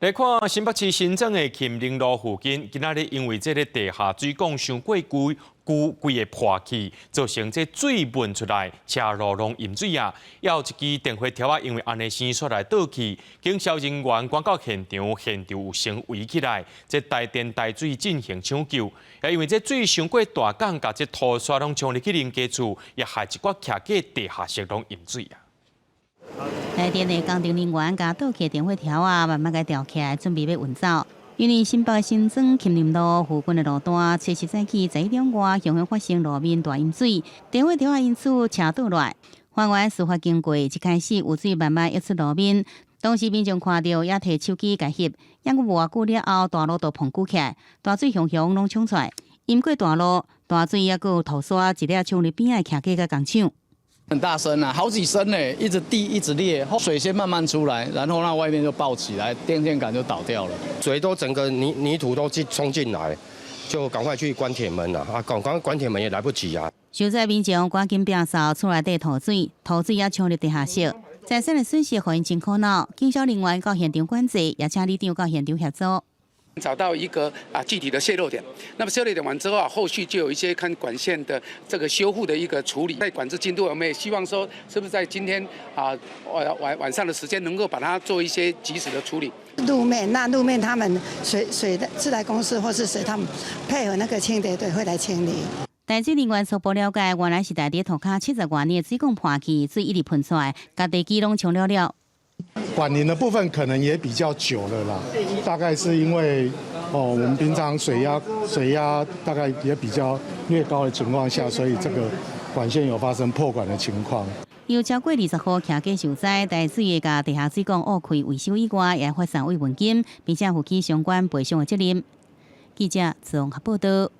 來看新北市新莊的金寧路附近，今仔日因為這个地下水管傷過舊，舊規个破去，造成這水噴出來，車路攏淹水啊！猶有一支電火柱仔，因為按呢生出來倒去，警消人員趕到現場，現場有先圍起來，這台電台水進行搶救。也因為這水傷過大港，共這土沙攏沖入去人家厝，也害一寡徛家地下室攏淹水啊！台電的工程人員共倒去電火柱仔，慢慢共吊起來，準備欲運走。因為新北新莊金寧路附近的路段，初四早起11點外，雄雄發生路面大淹水，電火柱仔因此斜倒落來。還原事發經過，一開始有水慢慢溢出路面，當時民眾看著也提手機共翕，猶閣無偌久了後，大路就膨鼓起來，大水雄雄攏衝出來，淹過大路，大水猶閣有土沙一掠衝入邊仔徛家佮工廠。很大聲啊，好幾聲呢，一直滴一直裂，水先慢慢出來，然後那外面就爆起來，電線桿就倒掉了，水都整個泥土都進衝進來，就趕快去關鐵門啦，啊，趕趕關鐵門也來不及啊。受災民眾趕緊摒掃厝內底土水，土水也衝入地下室，財產的損失予𪜶真苦惱。警消人員到現場管制，也請里長到現場協助。找到一個具體的洩漏點，那麼洩漏點完之後啊，後續就有一些看管線的這個修復的一個處理。在管制進度，我們也希望說，是不是在今天晚上的時間，能夠把它做一些及時的處理。路面，那路面他們水的自來公司或是誰，他們配合那個清潔隊會來清理。台水人員初步了解，原來是佇塗跤70外年的水管破去，水一直噴出來，共地基攏沖了了。管齡的部分可能也比較久了啦，大概是因為哦，我們平常水壓大概也比較略高的情況下，所以這個管線有發生破管的情況。有超過20戶徛家受災，台水會共地下水管挖開維修以外，也發送慰問金，並且負起相關賠償的責任。記者綜合報道。